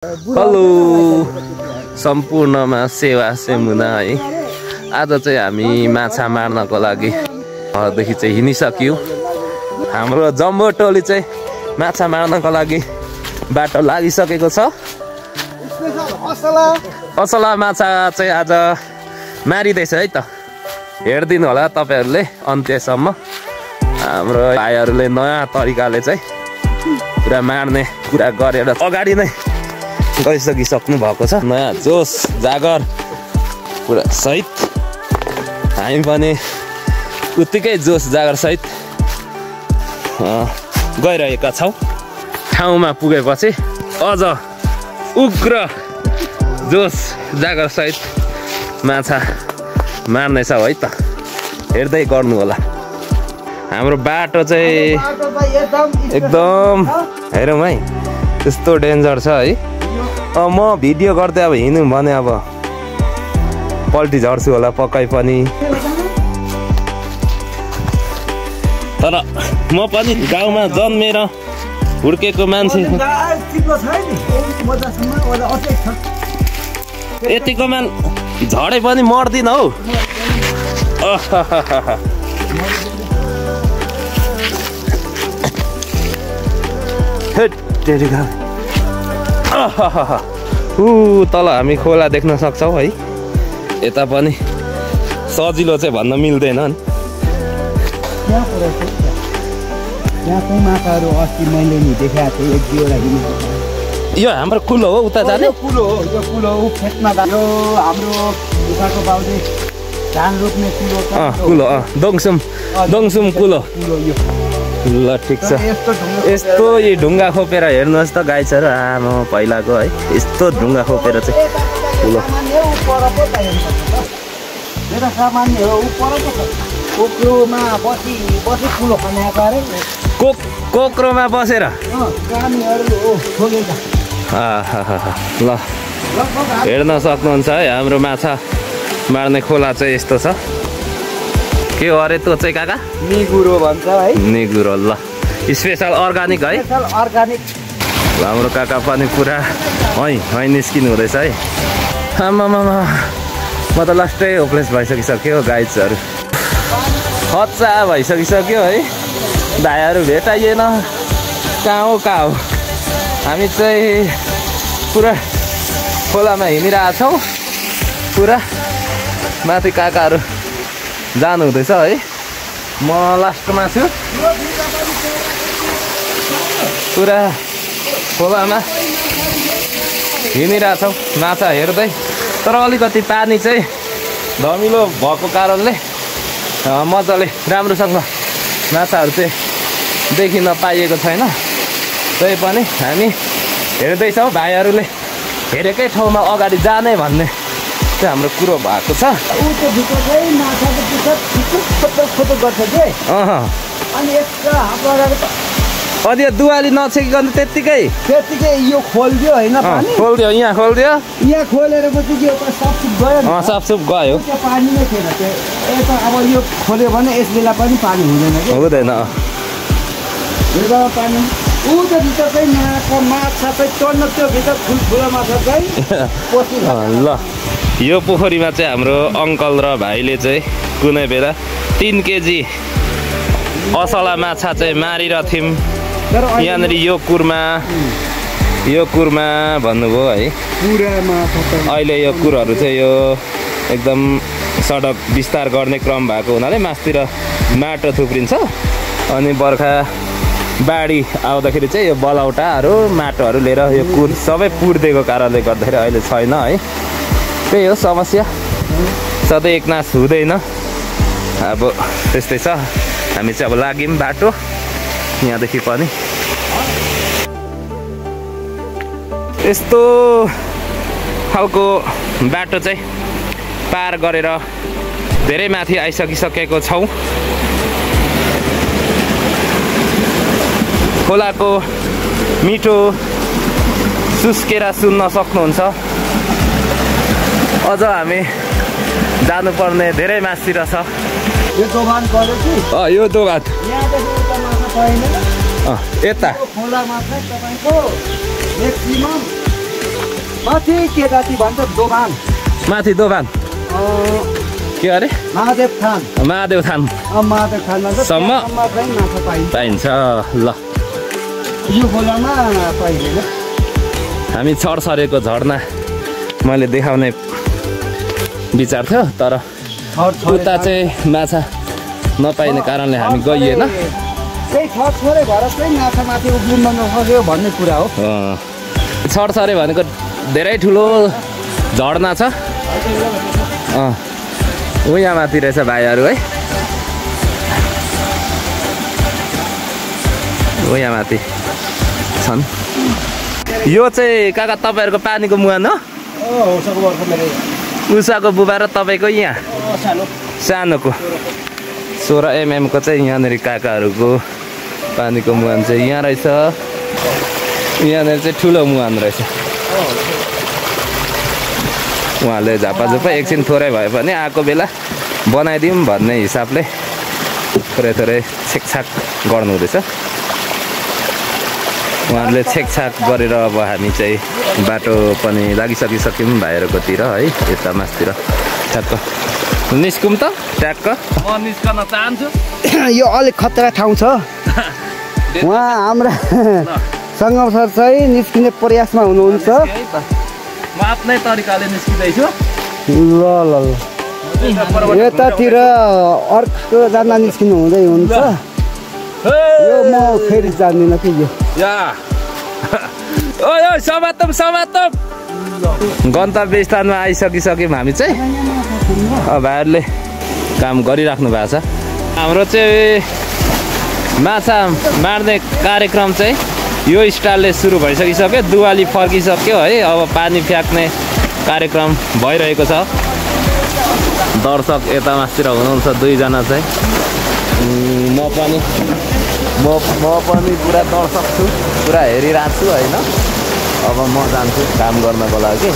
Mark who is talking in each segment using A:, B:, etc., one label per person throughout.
A: Hello सम्पूर्णमा सेवा सेमुना है। आज चाहिँ हामी माछा मार्नको लागि देखि चाहिँ हिँडिसक्यौँ। हाम्रो जम्बो टोली चाहिँ माछा मार्नको लागि बाटो लागिसकेको छ। असला माछा चाहिँ आज मारिँदैछ है त, हेर्दिनु होला तपाईहरुले अन्त्यसम्म। हाम्रो भाइहरुले नयाँ तरिकाले चाहिँ पुरा मार्ने कुरा गरेर अगाडि नै गइसकिसक्नु भएको छ। नयाँ जोस जागर पुरा सहित हामी पनि उत्तिकै जोस जागर सहित गइरहेका छौँ। ठाउँमा पुगेपछि अझ उग्र जोस जागर सहित माछा मार्नेछौँ है त, हेर्दै गर्नु होला। हाम्रो बाटो चाहिँ एकदम हेरौँ है, त्यस्तो डेन्जर छ है। म भिडियो गर्दै अब हिँड्नु भने अब पल्टी झर्छु होला पक्कै पनि, तर म पनि गाउँमा जन्मेर हुर्केको मान्छे। यतिकोमा झडे पनि मर्दिन हौ। तल हामी खोला देख्न सक्छौँ है। यता पनि सजिलो चाहिँ भन्न मिल्दैन नि। यो हाम्रो कुलो हो, उता जाने
B: कुलो हो। यो कुलो हो खेतमा यो हाम्रो उताको बाउले धान रोप्ने कुलो छ।
A: कुलो दोङसुम कुलो। ल ठिक छ। यस्तो यी ढुङ्गा खोपेर हेर्नुहोस् त गाई छ र आमा पहिलाको है। यस्तो ढुङ्गा खोपेर चाहिँ कुलो। कोक्रोमा बसेर ल हेर्न सक्नुहुन्छ है। हाम्रो माछा मार्ने खोला चाहिँ यस्तो छ। के हो अरे त्यो चाहिँ काका?
B: निगुरो भन्छ है।
A: निगुरो। ल स्पेशल अर्गानिक है।
B: अर्गानिक।
A: हाम्रो काका पनि पुरा है निस्किनु हुँदैछ है। आमामा म त लास्टै होपलेस भइसकिसक्यो। गाइजहरू खच्चा भइसकिसक्यो है। भाइहरू भेटाइएन, कहाँ हो। हामी चाहिँ पुरा खोलामा हिँडिरहेछौँ। पुरा माथि काकाहरू जानु हुँदैछ है। म लास्टमा छु। पुरा खोलामा हिँडिरहेछौँ माछा हेर्दै। तर अलिकति पानी चाहिँ धमिलो भएको कारणले मजाले राम्रोसँग माछाहरू चाहिँ देखिन पाइएको छैन। तै पनि हामी हेर्दैछौँ। भाइहरूले हेरेकै ठाउँमा अगाडि जाने भन्ने चाहिँ हाम्रो कुरो भएको छ। अनि यो दुवाली नछेकिकन त्यत्तिकै
B: यो खोलिदियो होइन,
A: खोलिदियो। यहाँ खोलिदियो,
B: यहाँ खोलेर साफसुफ गयो।
A: साफसुफ गयो।
B: पानी नै थिएन। अब यो खोल्यो भने यस बेला पनि पानी हुँदैन कि
A: हुँदैन।
B: पानी भित्र चाहिँ माछा चाहिँ चढ्न, त्यो भित्र ठुल्ठुलो माछा चाहिँ।
A: ल यो पोखरीमा चाहिँ हाम्रो अङ्कल र भाइले चाहिँ कुनै बेला 3 केजी असला माछा चाहिँ मारिरहेथ्यौँ। यहाँनिर यो कुरमा भन्नुभयो है। अहिले यो कुरहरू चाहिँ यो एकदम सडक विस्तार गर्ने क्रम भएको हुनाले मासतिर माटो थुप्रिन्छ। अनि बर्खा बाढी आउँदाखेरि चाहिँ यो बलौटाहरू माटोहरू लिएर यो कुर सबै पुर्दिएको कारणले गर्दाखेरि अहिले छैन है। त्यही हो समस्या, सधैँ एकनास हुँदैन। अब त्यस्तै छ। हामी चाहिँ अब लाग्यौँ बाटो यहाँदेखि पनि। यस्तो खालको बाटो चाहिँ पार गरेर धेरै माथि आइसकिसकेको छौँ। खोलाको मिठो सुस्केर सुन्न सक्नुहुन्छ। अझ हामी जानुपर्ने धेरै मासतिर छ।
B: यो दोभान गऱ्यो कि
A: यो दोभान यता
B: खोलामा चाहिँ तपाईको म्याक्सिमम माथि के जाति भन्छ दोभान
A: माथि दोभान के अरे
B: महादेव थान
A: महादेव थान
B: महादेव थानमा
A: सम्म
B: चाहिँ माछा
A: पाइन्छ ल
B: यो खोलामा पाइँदैन
A: हामी छरछरेको झरना मैले देखाउने विचार थियो तर उता चाहिँ माछा नपाइने कारणले हामी गइएन
B: त्यही छरछरे भएर चाहिँ माछा माथि उफ्रिन नसक्यो भन्ने कुरा हो
A: छरछरे भनेको धेरै ठुलो झरना छ यहाँ माथि रहेछ भाइहरू है यहाँ माथि छन् यो चाहिँ काका तपाईँहरूको पानीको मुहान हो उषाको बुबा र तपाईँको यहाँ सानोको 16 mm को चाहिँ यहाँनिर काकाहरूको पानीको मुहान चाहिँ यहाँ रहेछ यहाँनिर चाहिँ ठुलो मुहान रहेछ उहाँले झापाझुपा एकछिन थोरै भए पनि आएको बेला बनाइदिउँ भन्ने हिसाबले थोरै थोरै छेकछाक गर्नु हुँदैछ उहाँहरूले छेकछाक गरेर अब हामी चाहिँ बाटो पनि लागिसकिसक्यौँ भाइहरूकोतिर है यता मासतिर ठ्याक्क निस्कौँ त ट्याक्क म निस्कन चाहन्छु
B: यो अलिक खतरा ठाउँ छ उहाँ हाम्रा सङ्गम सर चाहिँ निस्किने प्रयासमा हुनुहुन्छ
A: म आफ्नै तरिकाले निस्किँदैछु
B: ल ल यतातिर अर्को जान्न निस्किनु हुँदै हुन्छ यो म फेरि जान्दिनँ कि यो
A: समातम गन्तव्य स्थानमा आइसकिसक्यौँ हामी चाहिँ भाइहरूले काम गरिराख्नु भएको छ हाम्रो चाहिँ माछा मार्ने कार्यक्रम चाहिँ यो स्टाइलले सुरु भइसकिसक्यो दुवाली फर्किसक्यो है अब पानी फ्याँक्ने कार्यक्रम भइरहेको छ दर्शक यता मासतिर हुनुहुन्छ 2 जना चाहिँ म पनि पुरा दर्शक छु पुरा हेरिरहेको छु होइन अब म जान्छु काम गर्नको लागि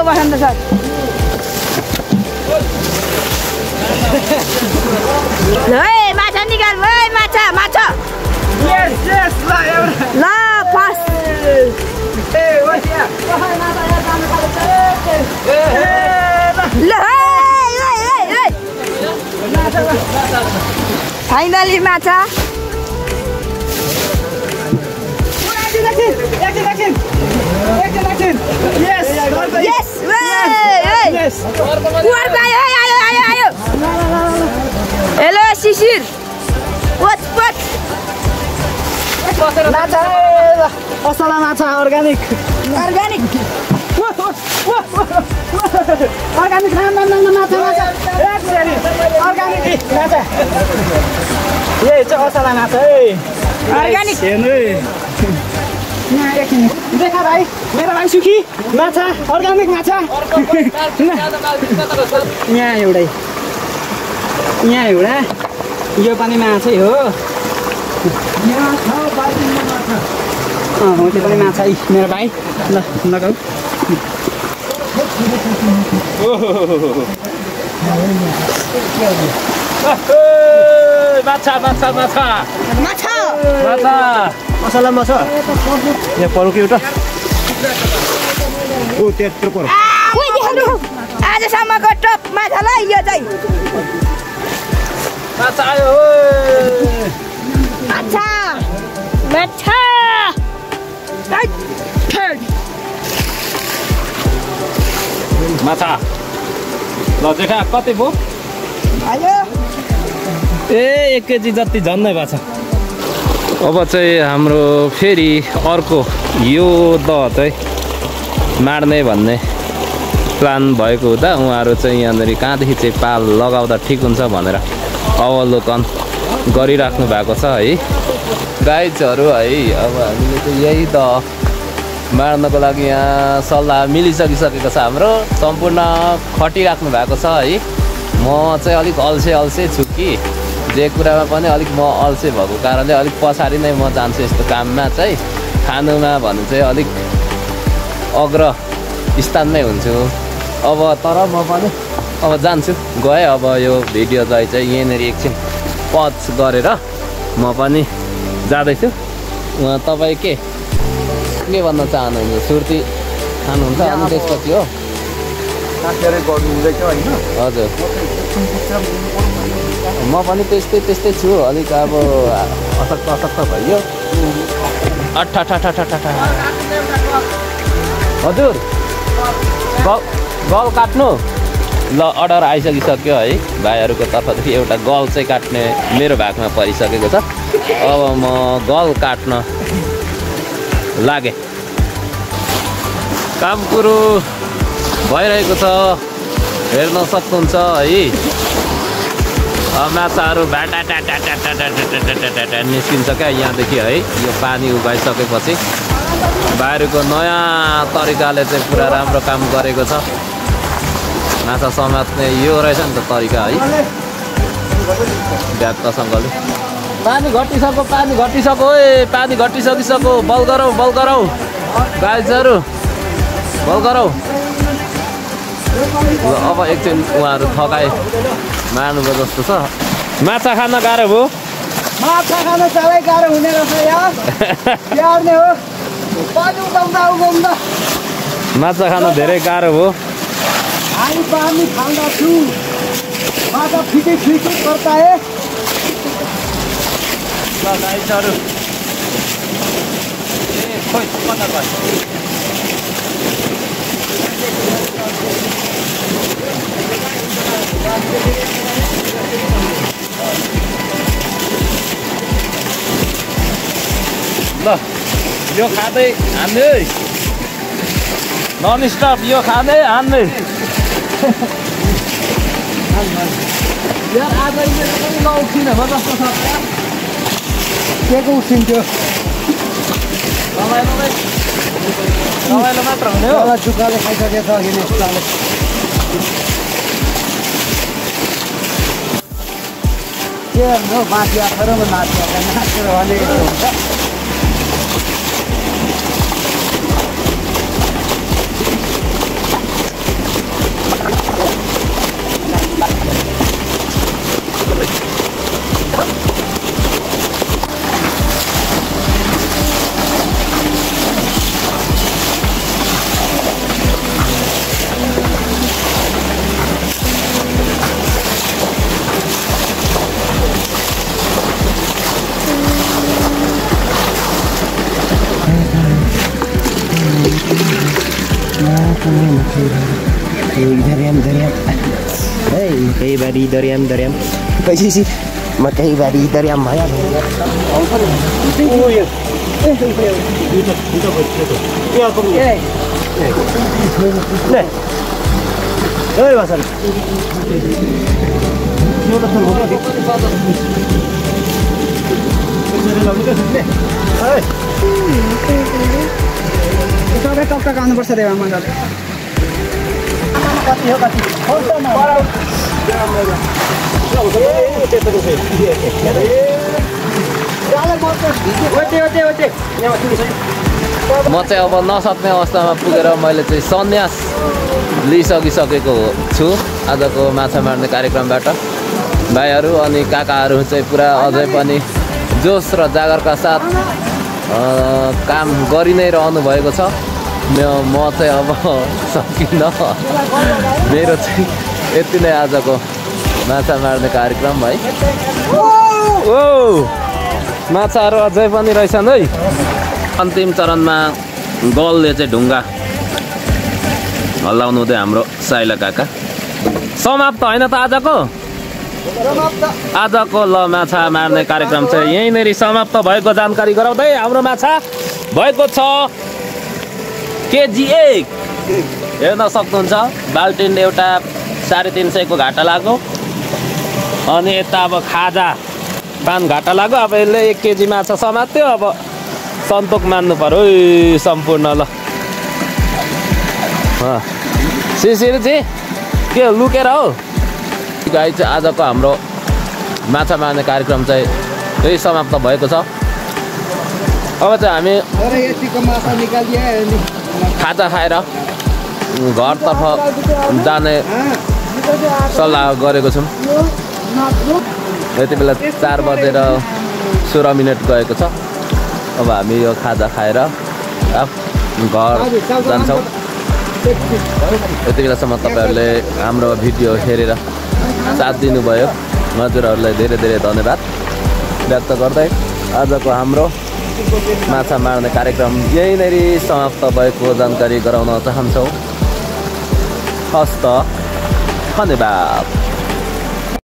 C: बसन्त सर ल माछा निकाल माछा माछा ल फर्स्ट फाइनली माछा हेलो शिशिर
B: असला माछा अर्ग्यानिक
C: अर्ग्यानिक
B: अर्ग्यानिक माछा अर्ग्यानिक माछा यही चाहिँ असला माछा है
C: अर्ग्यानिक
B: देखा भाइ मेरो भाइ सुखी माछा अर्ग्यानिक माछा यहाँ एउटा यो पनि माछै हो त्यो पनि माछा मेरो भाइ ल लगाऊ
A: माछा माछा माछा
C: माछा
A: माछा
B: असला माछा यहाँ परो कि एउटा ओ त्यत्रो परो
C: आजसम्मको टप माछा ल यो चाहिँ
A: माछा आयो
C: माछा माछा
A: माछा ल देखा कति भयो
C: आयो
A: ए 1 केजी जति झन्नै भएको छ अब चाहिँ हाम्रो फेरि अर्को यो दह चाहिँ मार्ने भन्ने प्लान भएको हुँदा उहाँहरू चाहिँ यहाँनिर कहाँदेखि चाहिँ पाल लगाउँदा ठिक हुन्छ भनेर अवलोकन गरिराख्नु भएको छ है गाइजहरू है अब हामीले चाहिँ यही दह मार्नको लागि यहाँ सल्लाह मिलिसकिसकेको छ हाम्रो सम्पूर्ण खटिराख्नु भएको छ है म चाहिँ अलिक अल्छे छु कि जे कुरामा पनि अलिक म अल्छे भएको कारणले अलिक पछाडि नै म जान्छु यस्तो काममा चाहिँ खानुमा भन्नु चाहिँ अलिक अग्र स्थानमै हुन्छु अब तर म पनि अब जान्छु गएँ अब यो भिडियोलाई चाहिँ यहीँनिर एकछिन पज गरेर म पनि जाँदैछु तपाईँ के भन्न चाहनुहुन्छ सुर्ती खानुहुन्छ अनि त्यसपछि हो हजुर म पनि त्यस्तै छु अलिक अब असक्त भइयो हजुर गल काट्नु ल अर्डर आइसकिसक्यो है भाइहरूको तर्फदेखि एउटा गल चाहिँ काट्ने मेरो भागमा परिसकेको छ अब म गल काट्न लागे काम कुरो भइरहेको छ हेर्न सक्नुहुन्छ है माछाहरू भ्याटा निस्किन्छ क्या यहाँदेखि है यो पानी उभाइसकेपछि भाइहरूको नयाँ तरिकाले चाहिँ पुरा राम्रो काम गरेको छ माछा समात्ने यो रहेछ नि त तरिका है ब्यागसँगले पानी घटिसक्यो ए पानी घटिसकिसक्यो बल गरौ गाइजहरू बल गरौ अब एकछिन उहाँहरू थकाए मार्नुभयो जस्तो छ माछा खान गाह्रो भयो
B: माछा खान साह्रै गाह्रो हुने रहेछ यार हो पानी उगाउँदा
A: माछा खान धेरै गाह्रो भयो
B: हामी पानी खाँदा छु माछा फिटै पर्ता है
A: ल गाइजहरू खोइ कता गयो ल यो खाँदै हान्ने नन स्टप यो खाँदै हान्ने
B: यार आज नउठिन म जस्तो छ के को उठिन्थ्यो
A: रमाइलो मात्र हुने हो
B: जुकाले खाइसकेको छ हिनेस्ताले के हो माथि आएर नाचेर भनेको हुन्छ
D: कई बारी दरियाम कैसी म कई बारी दरियाम भया
B: सबै टकटक आउनुपर्छ देवा मजाले कति हो कति
A: म चाहिँ अब नसक्ने अवस्थामा पुगेर मैले चाहिँ सन्यास लिइसकिसकेको छु आजको माछा मार्ने कार्यक्रमबाट भाइहरू अनि काकाहरू चाहिँ पुरा अझै पनि जोस र जागरका साथ काम गरि नै रहनु भएको छ म चाहिँ अब सकिनँ मेरो चाहिँ यति नै आजको माछा मार्ने कार्यक्रम है ओ माछाहरू अझै पनि रहेछन् है अन्तिम चरणमा गलले चाहिँ ढुङ्गा हल्लाउनु हुँदै हाम्रो साइला काका समाप्त होइन त आजको ल माछा मार्ने कार्यक्रम चाहिँ यहीँनिर समाप्त भएको जानकारी गराउँदै हाम्रो माछा भएको छ केजी 1 हेर्न सक्नुहुन्छ बाल्टिन एउटा 350 को घाटा लाग्यो अनि यता अब खाजा पान घाटा लाग्यो अब यसले 1 केजी माछा समात्यो अब सन्तोक मान्नु पर्यो सम्पूर्ण ल सिसिर चाहिँ के लुकेर हो गाई चाहिँ आजको हाम्रो माछा मार्ने कार्यक्रम चाहिँ यही समाप्त भएको छ। अब चाहिँ हामी खाजा खाएर घरतर्फ जाने सल्लाह गरेको छौँ। यति बेला 4:16 गएको छ। अब हामी यो खाजा खाएर घर जान्छौँ। यति बेलासम्म तपाईँहरूले हाम्रो भिडियो हेरेर साथ दिनुभयो, हजुरहरूलाई धेरै धेरै धन्यवाद व्यक्त गर्दै आजको हाम्रो माछा मार्ने कार्यक्रम यहीँनिर समाप्त भएको जानकारी गराउन चाहन्छौँ। हस्त धन्यवाद।